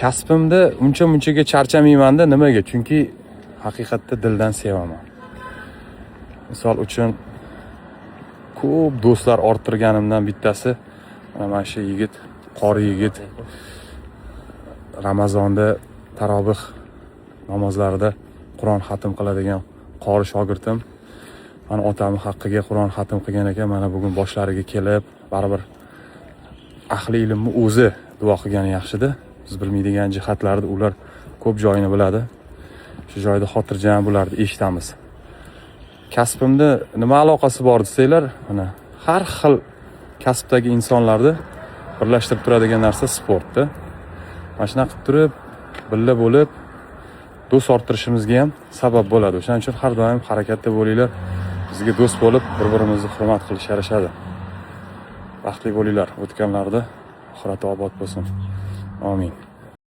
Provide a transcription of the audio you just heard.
Kasbimda uncha munchaga charchamaymanda. Nimaga? Chunki haqiqatda dildan sevaman. Misol uchun, ko'p do'stlar orttirganimdan bittasi mana shu yigit, qori yigit. Ramazonda taroveh namozlarida Qur'on xatm qiladigan qori shogirdim. Mana, otamni haqqiga Qur'on xatm qilgan ekan. Mana, bugun boshlariga kelib, baribir ahli ilmni o'zi duo qilgani yaxshida. Biz bilmaydigan jihatlarni ular ko'p joyini biladi. Shu joyda xotirjam bularni eshitamiz. Kasbimda nima aloqasi bor desanglar, mana, har xil kasbdagi insonlarni birlashtirib turadigan narsa sportda. Mana shunaqa qilib turib, birga bo'lib, do'st orttirishimizga ham sabab bo'ladi. O'shaning uchun har doim harakatda bo'linglar. Bizga do'st bo'lib, bir birimizni hurmat qilish yarashadi. Baxtli bo'linglar. O'tganlarda oxirati obod bo'lsin. Omin.